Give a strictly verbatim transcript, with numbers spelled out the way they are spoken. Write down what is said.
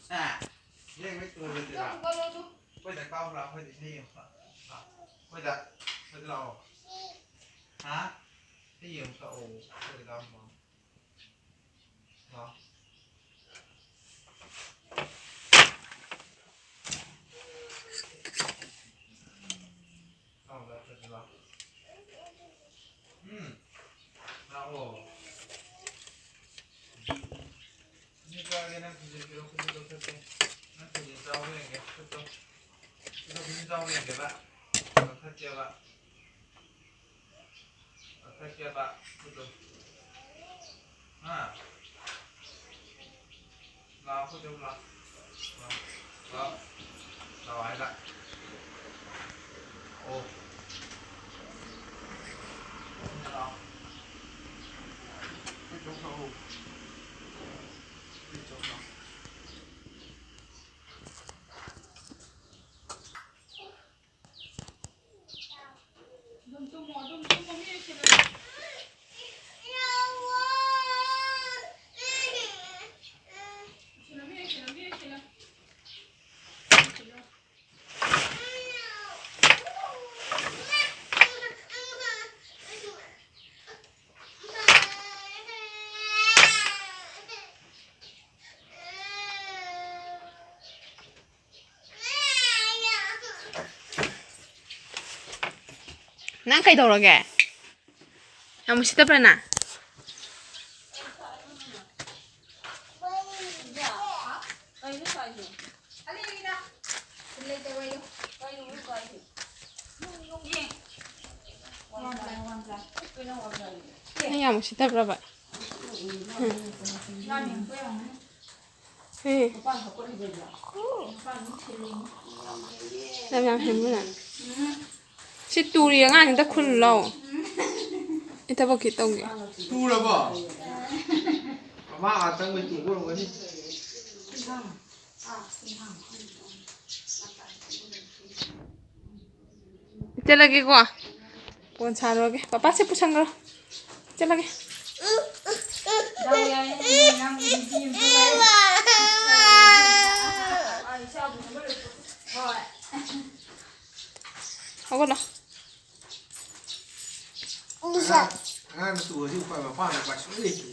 ꯍꯥ? ꯂꯦꯡꯕꯩ ꯇꯨꯍꯜꯂꯁꯤꯔꯥ? ꯍꯧꯒꯠꯂꯣ ꯑꯗꯨ꯫ ꯑꯩꯈꯣꯏꯗ ꯀꯥꯎꯕ꯭ꯔꯥ? ꯑꯩꯈꯣꯏꯗ ꯏꯁꯩ ꯌꯦꯡꯕ꯫ ꯑꯩꯈꯣꯏꯗ꯫ ꯑꯩꯈꯣꯏꯗ ꯂꯥꯛꯑꯣ꯫ ꯍꯥ? ꯏꯁꯩ ꯌꯦꯡꯕ ꯂꯥꯛꯑꯣ꯫ ꯑꯩꯈꯣꯏꯗ ꯀꯥꯎꯕ꯭ꯔꯥ? ꯂꯥꯛꯑꯣ꯫ ꯂꯥꯛꯑꯣ, ꯂꯥꯛꯑꯣ, ꯂꯥꯛꯑꯣ꯫ ꯎꯝ꯫ ꯂꯥꯛꯑꯣ꯫ ꯈꯨꯖꯤꯟ ꯆꯥꯒꯦ, ꯅꯪ ꯈꯨꯖꯤꯟ ꯄꯤꯔꯛꯑꯣ, ꯈꯨꯖꯤꯟ ꯂꯧꯊꯣꯛꯀꯦ꯫ ꯅꯪ ꯈꯨꯖꯤꯟ ꯆꯥꯎꯕ ꯌꯦꯡꯒꯦ, ꯈꯨꯠꯇꯣ꯫ ꯈꯨꯠꯇꯣ ꯈꯨꯖꯤꯟ ꯆꯥꯎꯕ ꯌꯦꯡꯒꯦꯕ꯫ ꯀꯛꯊꯠꯀꯦꯕ꯫ ꯀꯛꯊꯠꯀꯦꯕ, ꯈꯨꯠꯇꯣ꯫ ꯍꯥ? ꯂꯥꯛꯑꯣ, ꯑꯩꯈꯣꯏꯗ ꯂꯥꯛꯑꯣ꯫ ꯂꯥꯛꯑꯣ꯫ ꯂꯥꯛꯑꯣ ꯍꯥꯏꯗ꯫ ꯑꯣ꯫ ꯂꯥꯛꯑꯣ꯫ ꯑꯩꯈꯣꯏ ꯆꯧ ꯆꯥꯎꯑꯣ꯫ ꯑꯩꯈꯣꯏ ꯆꯧ ꯆꯥꯎ꯫ ꯑꯗꯨꯝ ꯇꯨꯝꯃꯣ, ꯑꯗꯨꯝ ꯇꯨꯝꯃꯣ, ꯃꯤ ꯂꯩꯁꯤꯜꯂꯝꯃꯦ꯫ ꯂꯩꯁꯤꯜꯂꯝꯃꯦ, ꯂꯩꯁꯤꯜꯂꯝꯃꯦ, ꯂꯩꯁꯤꯜꯂꯝꯃꯦ꯫ ꯅꯪ ꯀꯩꯗꯧꯔꯒꯦ? ꯌꯥꯝ ꯎꯁꯤꯠꯇꯕ꯭ꯔꯥ ꯅꯪ? ꯅꯪ ꯌꯥꯝ ꯎꯁꯤꯠꯇꯕ꯭ꯔꯕ? ꯎꯝ꯫ ꯍꯦ꯫ ꯂꯝ ꯌꯥꯝ ꯍꯦꯟꯕ꯭ꯔꯥ? ꯁꯤ ꯇꯨꯔꯤ ꯑꯉꯥꯡꯁꯤꯗ ꯈꯨꯜꯂꯨ ꯂꯥꯎ꯫ ꯑꯩ ꯊꯕꯛ ꯈꯤꯇ ꯇꯧꯒꯦ꯫ ꯇꯨꯔꯕꯣ? ꯃꯃꯥ ꯑꯥ ꯆꯪꯕꯩ ꯇꯨꯕ ꯑꯣꯏꯔꯝꯒꯅꯤ꯫ ꯆꯠꯂꯒꯦꯀꯣ꯫ ꯀꯣꯟ ꯁꯥꯔꯨꯔꯒꯦ꯫ ꯄꯄꯥꯁꯦ ꯄꯨꯁꯟꯈ꯭ꯔꯣ꯫ ꯆꯠꯂꯒꯦ꯫ ꯗꯥꯎ ꯌꯥꯏ, ꯅꯪꯒꯤ ꯅꯨꯄꯤ ꯑꯃꯁꯨ ꯂꯩ꯫ ꯍꯧꯒꯠꯂꯣ꯫ ꯑꯉꯥꯡ ꯑꯉꯥꯡꯅ ꯇꯨꯔꯗꯤ ꯎꯄꯥꯏ ꯃꯄꯥꯟꯗ ꯎꯄꯥꯏ ꯁꯨꯡꯂꯩ ꯂꯩꯇꯦ꯫